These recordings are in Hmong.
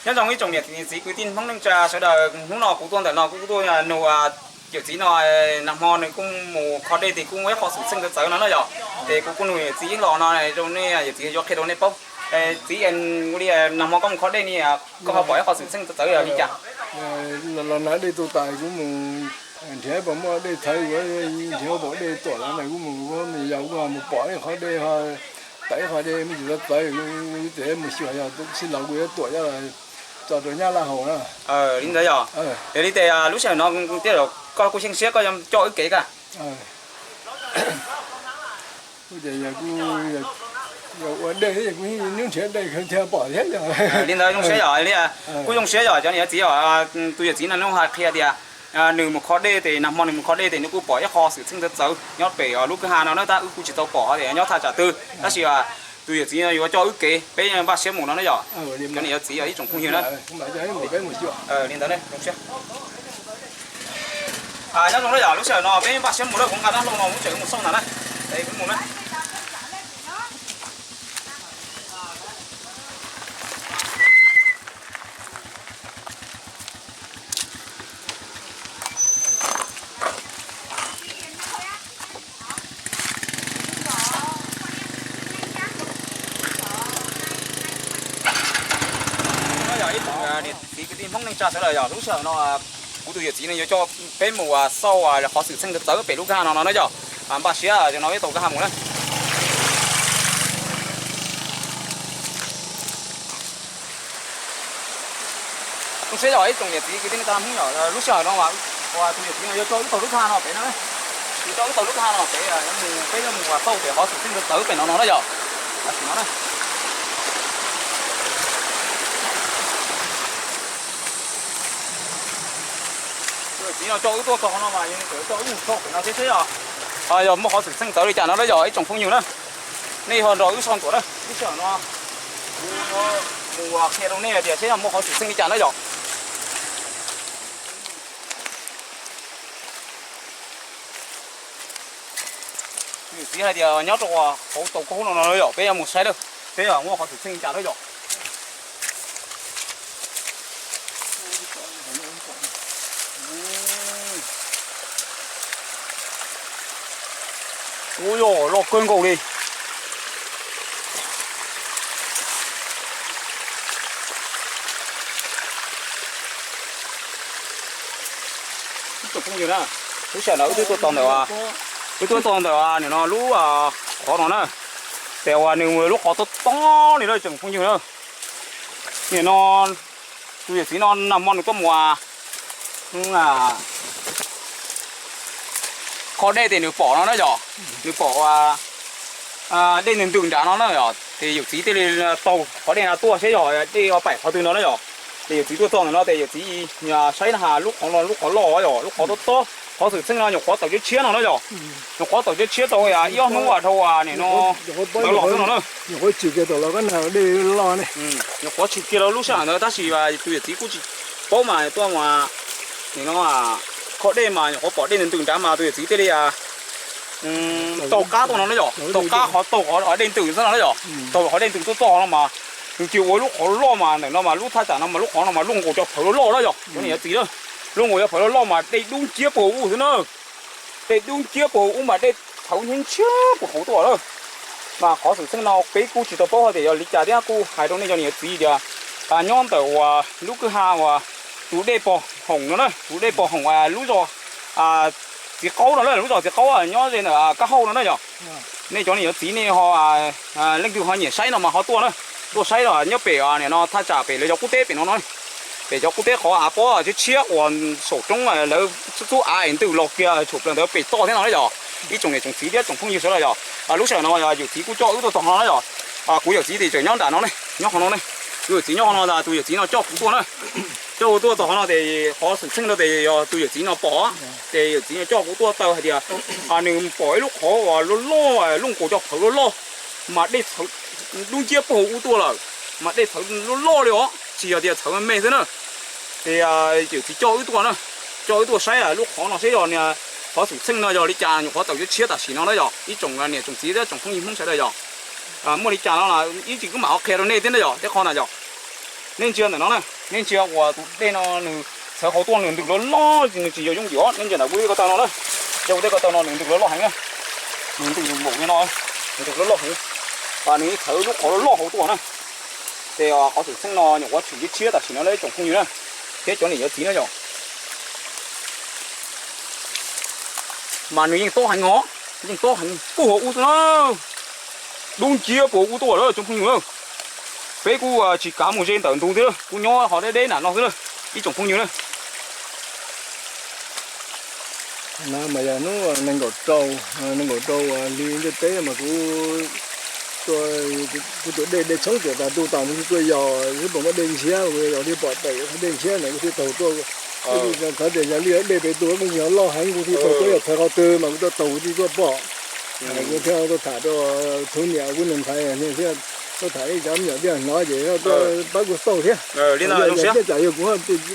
Nyob zoo ib tsoom niam txiv kwv tij Hmoob neej tsa sawv daws, hnub no kuv tuaj ntawm no kuv tuaj nug yawm txiv no, nag hmo nws kuj mus kho dej ces kuj muaj ib qho xwm txheej txawv txawv no na yog, ces kuv kuj nug yawm txiv ib los no rau nej, yawm txiv yuav qhia rau nej paub. Txiv, ua li nag hmo koj mus kho dej ne, koj ho pom ib qho xwm txheej txawv txawv yog li cas? Los nag dej tu tas kuv mus nrhiav pom muaj dej txhawv, nrhiav pom dej tuam lawm na, kuv mus kuv me yau kuj mus pom ib qho dej, tawm ib qho dej me ntsis txawv txawv, kuv mus xyuas yog sib laus kuv yuav tuam coj los tso rau nyab laj haus na. Li ntawd yog. Yog li ces lub sij hawm no koj kuj xyeej siab koj yuav coj wb kev koj. Ua dej kuv nrhiav dej thiaj pom thiab yog. Li ntawd zoo siab yog li, kuj zoo siab yog cov niam txiv, tus yawm txiv no nws hais qhia tias nws mus kho dej ces nag hmo nws mus kho dej ces nws kuj pom ib qho xwm txheej txawv txawv nyob pem lub kwj ha no na, tab wb kuj tsis tau pom tias nyob thaj tsam twg, tab sis tus yawm txiv no yuav cov wb kev peb npaj siab mus no na yog. Cov niam txiv yog ib tsoom phooj ywg na. Li ntawd zoo siab. Nyob zoo na yog lub sij hawm no peb npaj siab mus lawm, kuv nqa dab hlau no kuv tseem mus xauj ntag na. Kuv mus na. Yog ib tsoom niam txiv kwv tij Hmoob neej tsa sawv daws yog lub sij hawm no kuv tus yawm txiv no yuav coj peb mus xauj qhov xwm txheej txawv txawv pem lub kwj ha no no na yog. Npaj siab no peb tau kwj ha mus na. Zoo siab yog ib tsoom niam txiv kwv tij neej tsa Hmoob yog lub sij hawm no tus yawm txiv no yuav coj wb taug lub kwj ha no pem no, yuav coj wb taug lub kwj ha no pem, peb yuav mus xauj pem qhov xwm txheej txawv txawv pem no no na yog. Tam sim no na tus yawm txiv no coj wb tuaj txog no mas yog coj wb mus xauj pem no thiab seb yog, yog muaj qhov xwm txheej txawv li cas no na yog ib tsoom phooj ywg na. Nej ho nrog wb soj ntsuam na, lub sij hawm no kuv mus qhia rau nej hais tias seb yog muaj qhov xwm txheej li cas na yog. Yawm txiv hais tias nyob rau hauv tau kaub no no yog, peb yuav mus saib lawm, peb yog muaj qhov xwm txheej li cas na yog. Ua yog loj kawg nkaus li. Ib tsoom phooj ywg na, lub sij hawm no wb twb tuaj txog ntawm, wb twb tuaj txog ntawm nim no lub qhov no na, ces uas nws lub qhov tob tob li na tsoom phooj ywg na. Nim no tus yawm txiv no nag hmo nws tuaj mus kho dej ces nws pom no na yog, nws pom dej ntws ntws nrad no na yog, ces yawm txiv thiaj li taug qhov dej no tuaj saib yog dej paim qhov twg no na yog. Ces yawm txiv tuaj txog ntawm no ces yawm txiv saib na has lub qhov no lub qhov loj yog lub qhov tob tob, qhov xwm txheej no nyuam qhuav tawm tshiab tshiab no na yog, nyuam qhuav tawm tshiab tshiab tau ib ob hnub dhau nim no ntawd los xwb no na. Nyuam qhuav tshwm kiag rau lub sij hawm ntawd tab sis tus yawm txiv kuj tsis paub mas tuaj mas nim no kho dej mas nyuam qhuav pom dej ntws ntws nrad mas tus yawm txiv thiaj li taug qab tuaj no na yog, taug qab qhov taug qhov dej ntws xwb no na yog, taug qhov dej ntws tuaj txog no mas nws cia ua lub qhov loj mas ntawm no mas lub thaj tsam no mas lub qhov no mas luaj nkaus cov phawv loj loj na yog, cov niam txiv na, luaj nkaus cov phawv loj loj mas dej dub nciab puag ub xwb na. Dej dub nciab puag ub mas dej txhawv ntshiab ntshiab puag hauv tuaj lawm. Mas qhov xwm txheej no peb kuj tsis tau paub hais tias yog li cas thiab kuj hais rau nej cov niam txiv tias nyob ntawm uas lub kwj ha uas tus dej pog hoom no na, tus dej pog hoom lub zos txiv qaub no na, lub zos txiv qaub nyob ze ntawm kab hauj no na yog. Nej cov niam cov txiv nej ho leej twg ho nyiam saib no mas ho tuaj na, tuaj saib los nyob pem nim no thaj tsam pem lawv cov qub teb pem no no, pem cov qub teb qhov av pob tshiab tshiab uas saum roob lawv xub av es ntws los kiag tshum plaws ntawd pem toj thiab no na yog. Ib tsoom niam tsoom txiv thiab tsoom phooj ywg sawv daws yog, lub sij hawm no yog yawm txiv kuj coj wb tuaj txog no na yog. Kuv yawm txiv ces tseem nyob nram no ne, nyob qhov no ne. Kuv yawm txiv nyob qhov no, tus yawm txiv no coj kuv tuaj na, coj kuv tuaj txog qhov no ces qhov xwm txheej no ces yog tus yawm txiv no pom, ces yawm txiv no coj kuv tuaj taw hais tias nws pom ib lub qhov uas loj loj, lub nkaus cov phawv loj loj, mas dej txhawv dub nciab puag ub tuaj lawm, mas dej txhawv loj loj li os, tsis yog tias txhawv me me xwb na. Ces yawm txiv coj wb tuaj na, coj wb tuaj saib lub qhov no seb yog qhov xwm txheej no yog li cas, nyuam qhuav tawm tshiab tshiab tam sim no na yog ib tsoom niam tsoom txiv thiab tsoom phooj ywg Hmoob sawv daws yog. Muaj li cas no ib tsam kuv mam ho qhia rau nej thiab na yog, tej qho na yog. Nej ntsia ntawm no na, Nej ntsia uas tus dej no nws txhawv hauv tuaj nws ntws loj loj nws tsis yog yooj yim os. Nej ntsia ntawm kuv tej ko taw no na, ntsia kuv tej ko taw no nws ntws loj loj heev na, nws ntws npaum li no, nws ntws loj loj heev, nws yeej txhawv lub qhov loj loj hauv tuaj na. Ces qhov xwm txheej no nyuam qhuav tshwm tshiab tam sim no ib tsoom phooj ywg na, thiab cov niam cov txiv na yom. Mas nws yeej tob heev os, yeej tob heev puag hauv ub xwb na. Dub nciab puag hauv ub tuaj lawm tsoom phooj ywg na. Peb kuj tsis kav mus ze ntawm ntug thiab, kuv nyob qhov deb deb nram no xwb na, ib tsoom phooj ywg na. Mas yog hnub nees nkaum rau, nees nkaum rau hli ntiaj teb mas kuv tuaj, kuv tus dej dej tshoob tiam tas tu tas kuv thiaj tuaj yos, xyov puas muaj dej ntshiab, kuv yos thiaj pom tawm dej ntshiab ntawd kuv thiaj taug tuaj. Kuv tsis xav tias yog li dej pem tus kuj tsis yog loj heev, kuv thiaj taug tuaj yog txhawv qhov twg mas kuv tuaj taug kuv thiaj tuaj pom. Kuv thiaj tuaj tham rau tus niam kuv niag ntxhais thiab, tuaj tham ib cov me nyuam thiaj hnov ces pab kuv xauj thiab. Li no yog zoo siab, yog kuv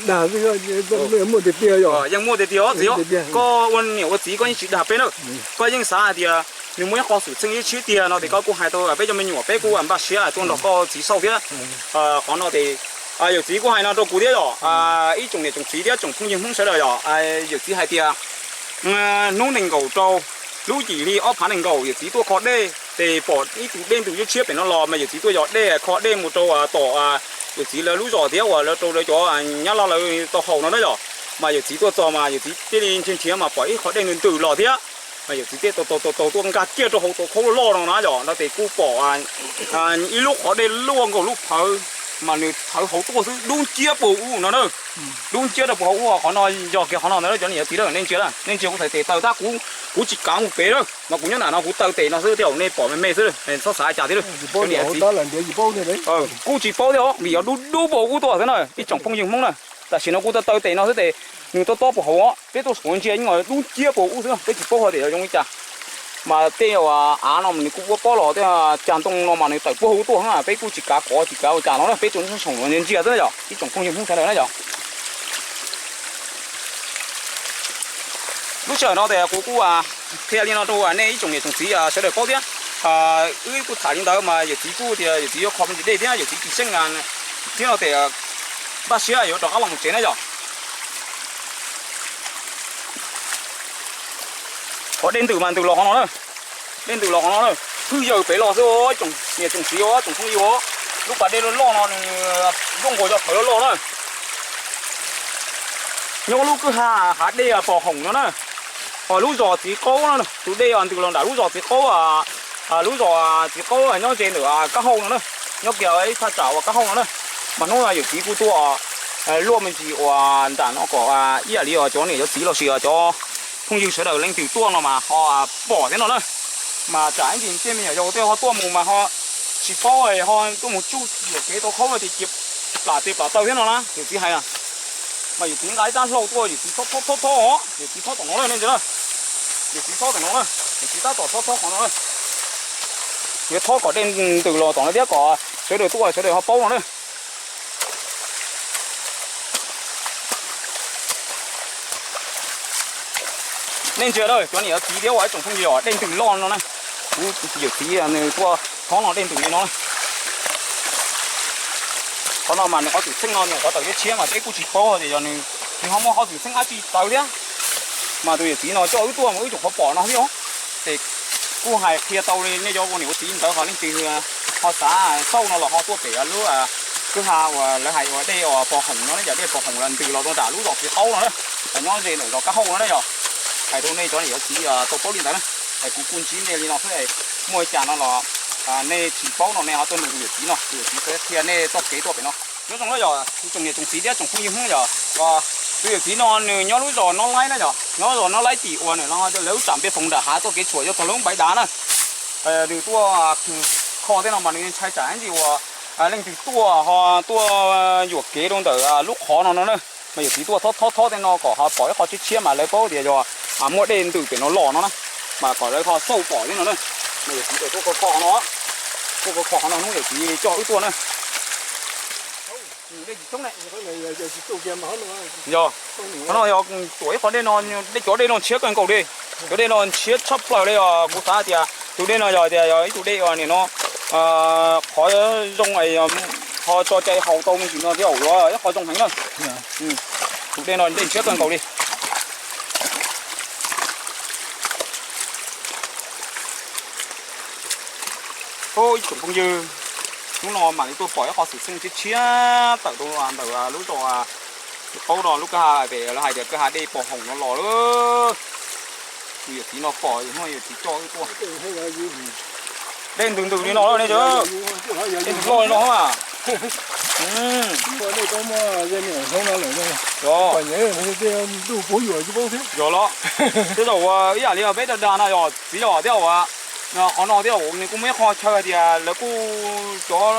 dag xwb, muaj tiag tiag yog, yeej muaj tiag tiag os txiv os. Koj ua niam ua txiv koj yeej tsis dag peb na. Koj yeej xav hais tias nws muaj ib qho xwm txheej tshiab tiag no ces koj kuj hais tau peb cov me nyuam peb kuj npaj siab tuaj nrog koj txiv xauj thiab. Qhov no ces yawm txiv kuj hais no rau kuv thiab yom, ib tsoom niam tsoom txiv thiab tsoom phooj ywg Hmoob sawv daws yom, yawm txiv hais tias hnub nees nkaum rau lub yim hli ob phav nees nkaum yawm txiv tuaj kho dej ces pom ib tug dej ntws tshiab tshiab pem no los mas yawm txiv tuaj yos dej kho dej mus rau tom yawm txiv lawv lub zos thiab uas lawv rau lawv cov nyab laj lawv tau haus no na yom. Mas yawm txiv tuaj txog mas yawm txiv thiaj li nrhiav nrhiav mas pom ib qho dej ntws ntws los thiab. Mas yawm txiv thiaj taug taug taug taug tuaj nkag kiag rau hauv tus khaub loj loj no na yom, no ces kuj pom ib lub qhov dej luaj nkaus lub phawv, mas nws txhawv hauv tuaj xwb dub nciab puag ub no na. Dub nciab rau puag hauv ub, qhov no yog kiag qhov no ntag cov niam cov txiv na, nej ntsia, nej ntsia kuv txhais tes taw tab kuv, kuv tsis kav mus pem na, mas kuv nyob nram no kuv taw tes no xwb thiab nej pom me me xwb, txhob xav cas thiab. Kuj tsis paub thiab os vim yog dub dub puag ub tuaj xwb na ib tsoom phooj ywg Hmoob na. Tam sim no kuv taw taw tes no xwb ces nws tob tob puag hauv os, peb tuaj saum ntsia yeej dub nciab puag ub xwb, peb tsis paub hais tias yog zoo li cas. Mas tej uas av no nws kuj ua pob los tej cag ntoo no mas nws tawm puag hauv tuaj, peb kuj tsis kav kov tsis kav ua cas no na, peb tuaj saum no ntsia xwb na yom ib tsoom phooj ywg Hmoob sawv daws na yom. Lub sij hawm no ces kuv kuj qhia li no rau nej ib tsoom niam tsoom txiv sawv daws paub thiab. Wb kuj tham li ntawd mas yawm txiv kuj tias yawm txiv yuav kho me ntsis dej thiab yawm txiv tsis xyeej thiab no ces npaj siab yuav rov qab los mus tsev na yom. Qhov dej ntws mas ntws los qhov no na, dej ntws los qhov no na, pheej yaws pem los xwb os tsoom niam tsoom txiv os tsoom phooj ywg os. Lub pas dej loj loj no nws zoo nkaus cov phawv loj loj na. Nyob lub kwj ha hav dej Pos Hoom no na, ho lub zos Txiv Qaub no, tus dej ntws los nram lub zos Txiv Qaub, lub zos Txiv Qaub nyob ze ntawm Kab Hauj no na, nyob kiag ib thaj tsam uas Kab Hauj no na. Mas hnub no yawm txiv kuj tuaj luaj me ntsis uas nram no kom ib yam li cov niam cov txiv los sis cov phooj ywg sawv daws leej twg tuaj no mas ho pom thiab no na. Mas tsam ib ntsis tej me nyuam yaus tej ho tuaj mus mas ho tsis paub ho tuaj mus tsuj yuam kev tau khaub no ces cia plam tes plam taw thiab no na yawm txiv hais na. Mas yawm txiv nqa ib rab hlau tuaj yawm txiv thob thob thob os, yawm txiv thob tom no na nej ntsia na, yawm txiv thob tom no na, yawm txiv tab tom thob thob qhov no na. Yuav thob kom dej ntws los tom no thiab kom sawv daws tuaj sawv daws ho paub no na. Nej ntsia na cov niam cov txiv thiab ua ib tsoom phooj ywg os, dej ntws loj no na. Kuv yawm txiv nws tuaj thob no dej ntws li no. Qhov no mas nws qhov xwm txheej no nws qhov tawm tshiab tshiab mas peb kuj tsis paub tias yog nws, nws ho muaj qhov xwm txheej dab tsi tawv thiab. Mas tus yawm txiv no coj wb tuaj mus wb tsuas qhov pom no thiab. Ces kuj hais qhia tau li nej cov ua niam ua txiv ntawd ho leej twg ho xav xauj no los ho tuaj pem lub kwj ha uas lawv hais ua dej uas Pos Hoom no na, yog dej Pos Hoom los ntws los rau nram lub zos Txiv Qaub no na, nyob ze ntawm zos Kab Hauj no na yog. Hais rau nej cov niam cov txiv tau paub li ntawd na. Kuv kuj ntsib nej li no xwb, muaj li cas no los nej tsis paub no nej ho tuaj nug tus yawm txiv no, tus yawm txiv thiaj qhia nej txoj kev tuaj pem no. Nyob zoo na yog ib tsoom niam tsoom txiv thiab tsoom phooj ywg Hmoob yog, tus yawm txiv no nws nyob lub zos Nob Laib na yog, nyob lub zos Nob Laib tim uas nws lawv lub tsam npej foov nram hav txoj kev tshuam yuav txog lub Npaiv Dav na. Nws tuaj kho tej no mas nws ntshai tsam ib ntsis uas leej twg tuaj ho tuaj yuam kev rau ntawm lub qhov no no na. Mas yawm txiv tuaj thob thob tej no kom ho pom ib qho tshiab tshiab mas lawv paub tias yog muaj dej ntws pem no los no na, mas kom lawv ho xauj pom thiab no na. Mas yawm txiv tawm tuaj kho kho no, tuaj kho kho qhov no hnub yawm txiv coj wb tuaj na. Yog, qhov no yog tuam ib qho dej no, dej cov dej no ntshiab kawg nkaus li. Cov dej no ntshiab tshaj plaws li os. Kuv xav tias tus dej no yog tias yog ib tug dej uas nim no qhov zoo, Ho tso cai haus tau me ntsis no thiab yuav ib qho zoo heev na. Tus dej no dej ntshiab kawg nkaus li. Ib tsoom phooj ywg, hnub no mam li tuaj pom ib qho xwm txheej tshiab tshiab tawm rau ntawm lub zos, paub no lub kwj ha pem lawv hais tias kwj ha dej pos hoom no los lawm. Tus yawm txiv no pom, yawm txiv coj wb tuaj. Dej ntws ntws li no ne, dej ntws loj li no. Yog los, tej zaum ua ib yam li peb dag dag no yog txiv los thiab uas, qhov no thiab uas nws kuj muaj ib qho chaw hais tias lawv kuj cov,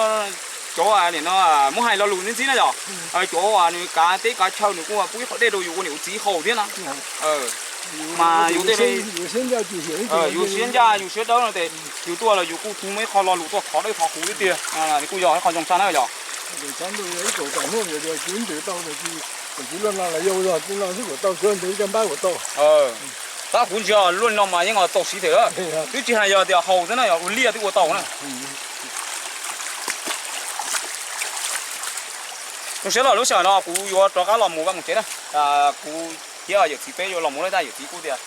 cov nim no muab hais lo lus ntxiv ntxiv na yog, cov uas nws kav teb kav chaw nws kuj pub ib qho dej rau yus ua niam ua txiv haus thiab na. Mas yus tej, yus siab ncaj yus siab dawb no ces yus tuaj los yus kuj muaj ib qho lo lus tuaj thov dawb thov huv thiab tiag, nws kuj yog ib qho zoo tshaj na yog. Tab kuv ntsia luaj no mas yeej txaus siv thiab, twb tsis hais yog tias haus xwb na, yog ua liaj twb ua tau na. Zoo siab los lub sij hawm no kuv yuav rov qab los mus vaj mus tsev na. Kuv thiab yawm txiv peb yuav los mus na, tab yawm txiv kuj tias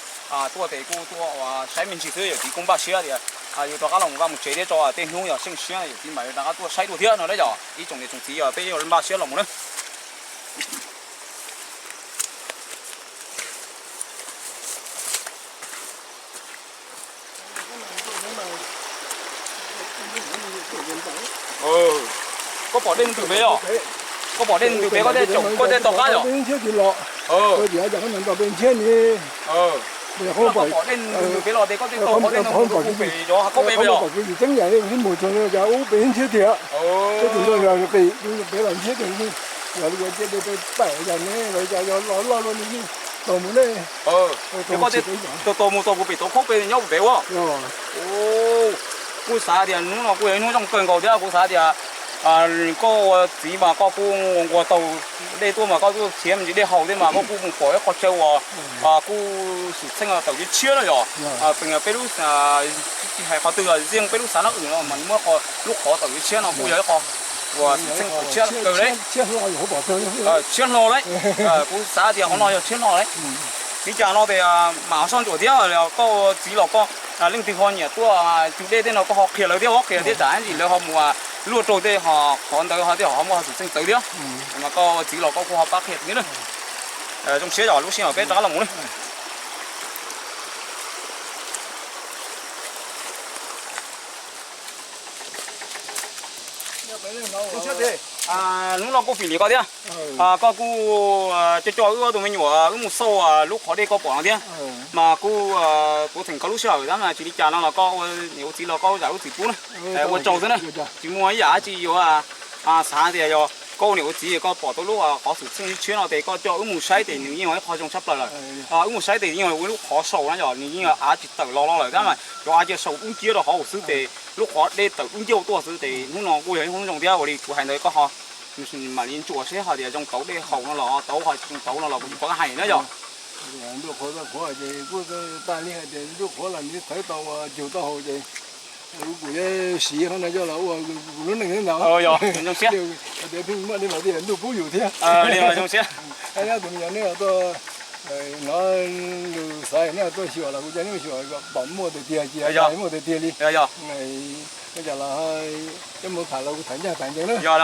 tuaj ces kuj tuaj saib me ntsis xwb, yawm txiv kuj npaj siab tias yuav rov qab los mus vaj mus tsev thiab tso tej hnub yog seej siab yawm txiv mam li rov qab tuaj saib dua thiab no na yog ib tsoom niam tsoom txiv, yog peb yuav npaj siab los mus na. Koj pom dej ntws pem os, koj pom dej ntws pem koj thiaj tau qab yom. Koj pom dej ntws pem los ces koj thiaj tau qhov dej ntws pem yog koj pem pem yom. Koj mus tau pem tau pem ua. Kuv xav tias hnub no kuj yog ib hnub zoo kawg nkaus thiab kuv xav tias koj ua txiv mas koj kuj nquas tau dej tuaj mas koj tuaj khiav me ntsis dej haus thiab mas koj kuj mus pom ib qho chaw uas kuj xwm txheej tawm tshiab tshiab no yog. Peb lub, tsis hais qhov twg, yeej peb lub xav nab wm no mas muab lub qhov tawm tshiab tshiab no kuj yog ib qho uas xwm txheej tshiab kawg li, tshiab hlo li. Kuv xav tias qhov no yog tshiab hlo li. Li cas no ces mam soj ntsuam thiab, koj txiv los koj leej twg ho nyiam tuaj cug dej tej no koj ho qhia lawv thiab, qhia thiab tsam ib ntsis lawv ho mus luaj rau tej ho qhov ntawd ho tej ho muaj ho xwm txheej txawv thiab. Mas koj txiv los koj kuj ho pab qhia thiab na. Zoo siab yog lub sij hawm peb rov qab los mus na. Hnub no kuj fim li koj thiab, koj kuj coj coj wb ob tug me nyuam wb mus xauj lub qhov dej koj pom no thiab. Mas kuj tuav theem koj lub sij hawm tab mas tsis li cas no los koj ua niam ua txiv los koj zam lub txim pub na. Ua tsaug xwb na, tsis muaj ib yam dab tsi yuav xav tias yog koj ua niam ua txiv koj pom tau lub qhov xwm txheej tshiab no ces koj coj wb mus saib ces nws yeej ib qho zoo tshaj plaws lawm. Wb mus saib ces yeej ua lub qhov saum na yog nws yeej av tsis tawm los los lawm tab mas cov av cia saum dub nciab rau hauv xwb ces lub qhov dej tawm dub nciab tuaj xwb ces hnub no kuj yog ib hnub zoo thiab ua li kuv hais ntawd koj ho mam li ntsuas seb hais tias zoo tau dej haus no los tau, ho tsis zoo tau no los kuv tsis paub hais na yog. Ntuj qhuav tau qhuav ces kuj tas li hais tias ntuj qhuav los nws thawv tau cug tau haus ces kuv yuav siv qhov no coj los ua kuv lub neej ntawd. Tias pheej muaj li mas tias ntuj pub yus thiab. Tus me nyuam nej tuaj hnov lus xav nej tuaj xyuas los kuv coj nej mus xyuas pom muaj tiag tiag, cia muaj tiag tiag li. Cas los coj mus tham los kuv tham ncaj tham ncees na. Tiag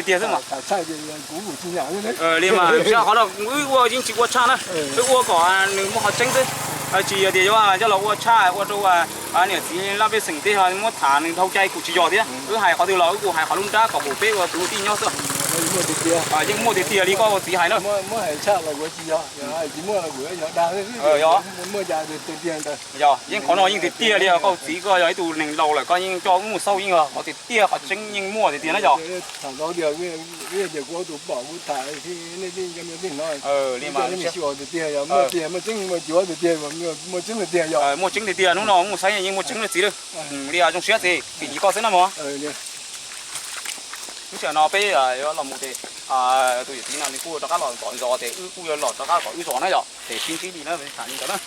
tiag xwb, tham tshaj ces kuv kuv tsis nyiam li mas qhov no wb ua yeej tsis ua tshaj na, wb ua kom nws muaj qhov tseeb xwb. Tsis yog tias yuav coj los ua tshaj ua rau niam txiv laj pej xeem tej ho muab tham nws dhau cai kuv tsis yog thiab. Wb hais qhov twg los wb kuj hais qhov lub nrab kom peb ua kwv ua tij nyob xwb. Yeej muaj tiag tiag li koj ua txiv hais na. Yog, yeej qhov no yeej tiag tiag li koj ua txiv koj yog ib tug neeg laus lawm koj yeej coj wb mus xauj yeej yog qhov tiag tiag qhov tseeb yeej muaj tiag tiag na yog. Li mas muaj tseeb tiag tiag, hnub no mus saib yeej muaj tseeb li txiv lawm. Li zoo siab txiv, fim li koj xwb na mog. Lub sij hawm no peb yuav los mus ces tus yawm txiv no nws kuj rov qab los tom zos ces wb kuj yuav los rov qab tom wb zos na yom, ces sib ntsib li na, tham li ntawd na.